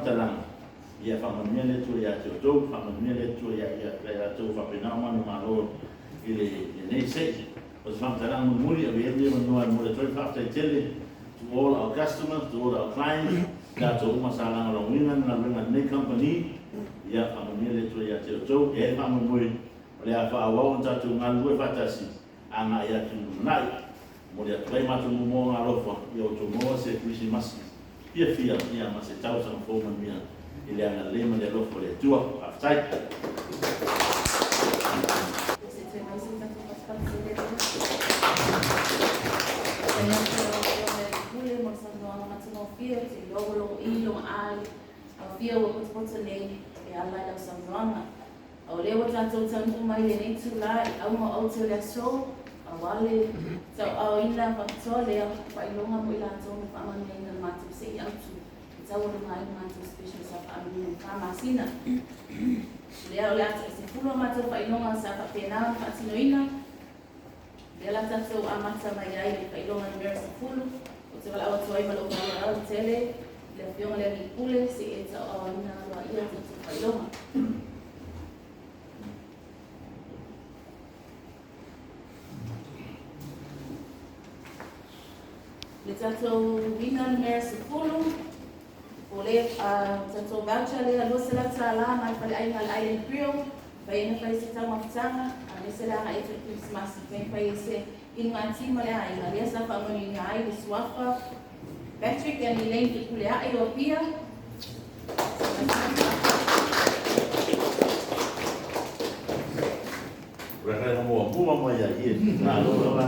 faamatalaga, ia faamanuia le Atua ia te outou, faamanuia le Atua ia ia latou ua faapena ona manumalo i lenei se'i. O se faamatalaga mulimuli, avea ia lenei avanoa e momoli atu ai le faafetai tele to all our customers, to all our clients, i latou uma sa lagolagoina le galuega a lenei kamupani. Ia faamanuia le Atua ia te outou. E i ai le faamoemoe o le a faaauau ona tatou galulue faatasi agai atu i le lumanai. Momoli atu ai matou moomooga alofa ia outou maua se Kerisimasi fiafia ia ma se tausaga fou manuia i le agalelei ma le alofa o le Atua. Faafetai. Se toe mai se tatou patupatu se lea. Faafetai atu i lau Afioga i le Pule mo le saunoaga matagofie ou te iloa ua logoii lona ai aofia ua potopoto nei e ala i lau saunoaga. A o lea ua tatou taunuu mai i lenei itulā i auga o aute o le aso, aua le tauaaoina faapitoa lea o faailoga mo i latou na faamanuiaina le matou se'i autu e taualuga ai le matou special sa faaaluina i le fa masina. O lea o le a taisefulu a matou faailoga sa faapena ona faatinoina. O lea la tatou amata mai ai i le faailoga numera 10, ou te valaau atu ai ma lou faaaloalo tele i le Afioga i le Alii Pule seia tauaaoina aloaia tatou faailoga. Le tatou uiga numera 10, o le tatou voucher lea $200 mai faleaiga le Island Grill, fai ai na fai se taumafataga, aemaise le agai atu i le Kerisimasi, fai fai ai se inugati ma le aiga, lea sa faamanuiina ai le suafa Patrick and Elaine Fepuleai o Apia. Ua na muamua mai ai ia. Malo lava.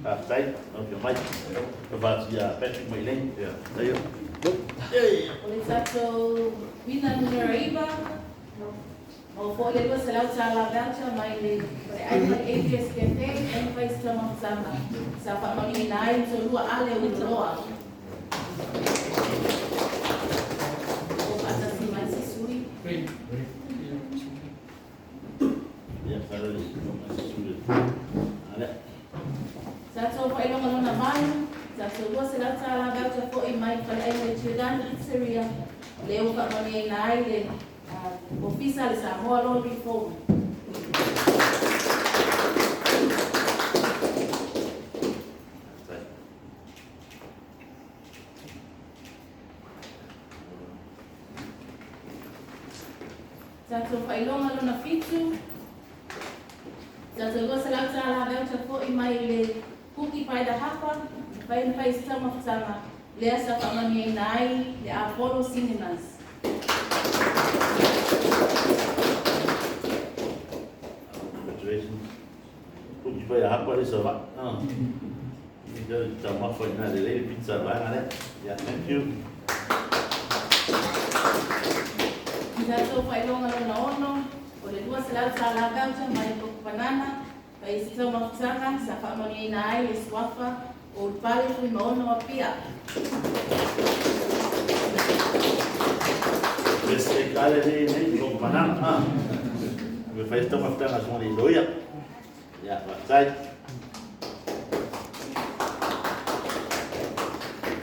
Faafetai. Lau mai. Alofa ia Patrick ma Elaine. Ia. Taio. O le tatou uiga numera 9, maua foi le $200 voucher mai le faleaiga le APS Cafe, fai fai se taumafataga sa faamanuiaina ai le toalua Ale o Uloloa. O faatasi mai se sui. Ia, sala le se sui. Ale. Tatou faailoga lona 8, tatou $200 voucher foi mai faleaiga le Giordano Pizzeria, lea ua faamanuiaina ai le Ofisa le Samoa Law Reform. Faafetai. Tatou faailoga lona 7, tatou $200 voucher foi mai le Cookie by the Hapa, fai na fai se taumafataga, lea sa faamanuiaina ai le Apollo Cinemas. Congratulations. Cookie by the Hapa le sa va. Ah. Ia taumafa i na lelei le pizza vaega lea. Yeah, thank you. Tatou faailoga lona 6, o le $200 voucher mai le Koko Banana, fai se taumafataga sa faamanuiaina ai le suafa o Ulupale Fuimaono Apia. Best cake ale nei nei Koko Banana. Ah. Me fai se taumafataga sa le loia. Yeah, faafetai.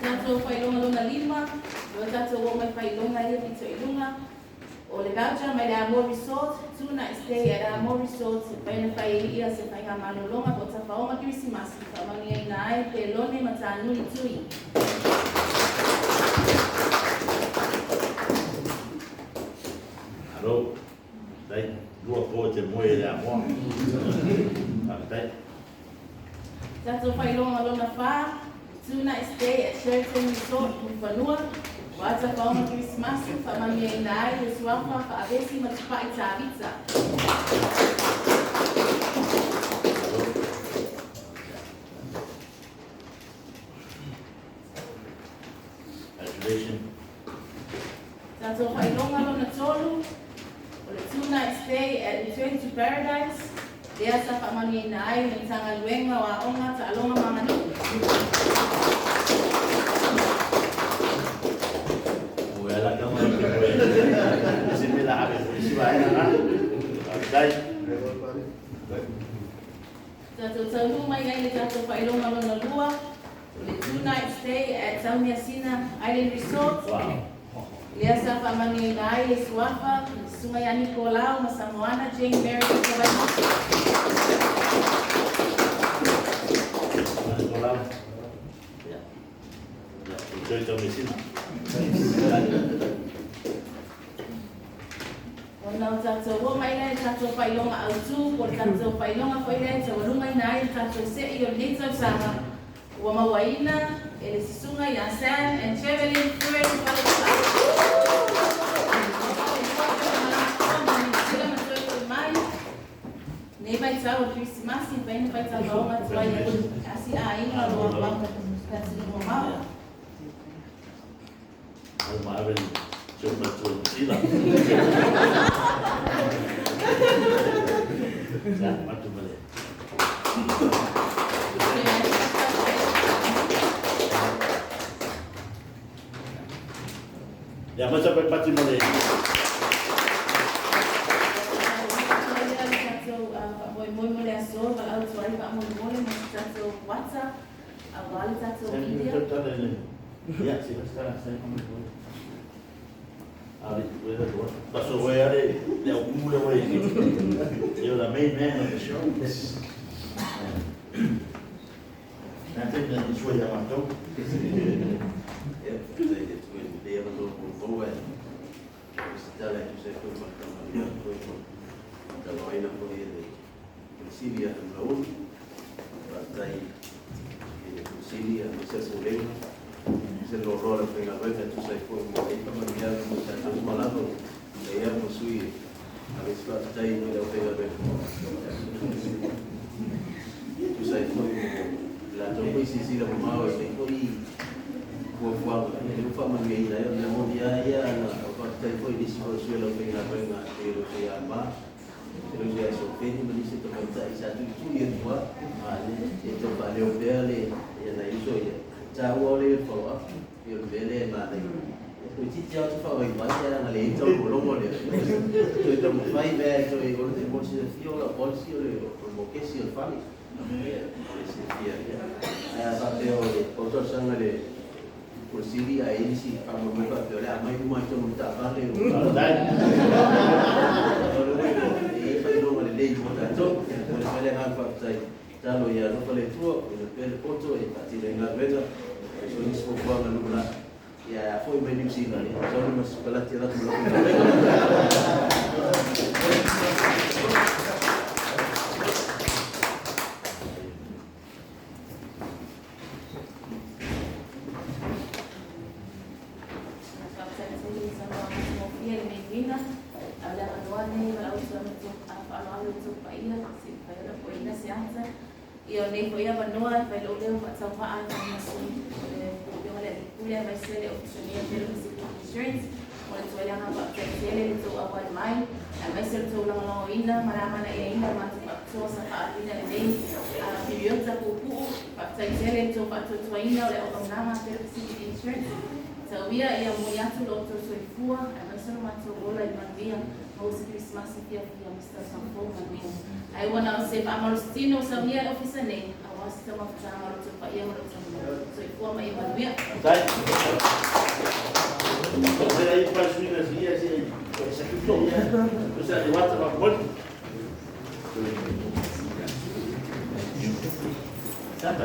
Tatou faailoga lona 5, o tatou oo mai faailoga ia pito i luga, o le voucher mai le Amo Resort, two night stay at Amo Resort, se fai na fai ai ia se faiga malologa po o tafaoga Kerisimasi, faamanuiaina ai Pelone ma Tanui Tui. Alo. Faafetai. Lua po te moe i le Amoa. Faafetai. Tatou faailoga lona 4, two night stay at Sheraton Resort, Mulifanua, ua tafaoga Kerisimasi, faamanuiaina ai le suafa Faavesi ma Tupai Tavita. Congratulations. Tatou faailoga lona 3, o le two night stay at Return to Paradise, lea sa faamanuiaina ai le Matagaluega o Aoga, Taaloga ma Aganuu. O e ala kama i te moe. Se me la ave po isi vaega na. Faafetai. Tatou taunuu mai ai le tatou faailoga lona 2, o le two night stay at Taumeasina Island Resort. Wow. Lea sa faamanuiaina ai le suafa le susuga ia Nikolao ma Samoana Jane Mary Vaimoso. Nicolau. Ia. Ia, o toe tau mesina. Ona o tatou oo mai lea i le tatou faailoga autū po o le tatou faailoga foi lea e taualugaina ai le tatou se'i o lenei tausaga ua mauaina e le susuga ia Sam and Chevelyn Fue Faletuaa. Nei vaitau o Kerisimasi e mafai ona faitauvaoga atu ai e asi aiga o lo o atunuu mamao. Au ma ave le tio matua i Sila. Ia, matu ma le. Ia, mai sa pati ma le. Faamoemoe mo le aso valaau atu ai faamolemole mo se tatou WhatsApp auā le tatou media. Ia, si la sa Ali, paso voy a le au le voy. You're the main man of the show. Na te na ni sui ya matou. Ia, faafetai i le Atua i lenei avanoa ua maua e resitala e tusa ai foi ma le faamanuia atu ai ma talanoaina foi e le Sili ia Namulaulu. Faafetai i le Sili aemaise le Pulega aemaise le loaloa o le aufaigaluega e tusa ai foi mo lenei faamanuiaga mo i tatou uma lava e i ai ma sui e ave se faafetai i le aufaigaluega e tusa ai foi mo latou foi silasila mamao i lenei foi fuafuaga e lea ua faamanuiaina ai. O le mea moni lava ia na faafetai foi i nisi foi o sui o le aufaigaluega e pei o le uso ia Ma, le uso ia Sofeni ma nisi o tamaitai sa tuitui atu lava e tau faaleo pea le nai uso ia taua o le follow up e o le mea lea e manaia toeitiiti lava faavaivai ae ana leai taulogologo lea toe taumafai mea e toe o le mo le silafia o lau policy o le mokesi o le fale o le silafia ia ae a faapea o le pau talosaga le Pule Sili ae i ai nisi faamoemoe faapea o le a aumai uma i totonu o le taavale o le e i ai faailoga lelei mo tatou. Momoli mai le agaga faafetai tatalo ia alofa le Atua ina pea le poto e faatino ai galuega e soia nisi fuafuaga lumanai ia ae a foi mai Niu Sila ia sau ma sikolati e alu atu ma lau galuega. Faafetai tele i saunoaga matagofie le meaina a o le avanoa lenei valaau atu ai ma faaaloalo i tou paia se'i mafai ona po'eina se ata. Ia o lenei foi avanoa e fai lou leo faatauvaa e fai ma sui o le Afioga i le Alii Pule aemaise le Ofisa nei o Federal Pacific Insurance. Momoli atu ai le agaga faafetai tele i le tou auai mai aemaise o le tou lagolagoina ma le amanaiaina o matou faapitoa sa faaaluina i lenei piriota puupuu. Faafetai tele i le tou faatuatuaina o le auaunaga a Federal Pacific Insurance. Tauia ia momoli atu lo outou soifua aemaise o lo matou ola i le manuia, maua se Kerisimasi fiafia ma se tausaga fou manuia. Ae ua na o se faamalositino ua saunia e le Ofisa nei auā se taumafataga o lo outou paia ma lo outou soifua ma ia manuia. Faafetai. O se ai pa sui na sia se sa ki ia. O sa le wata ma moli. Sa pa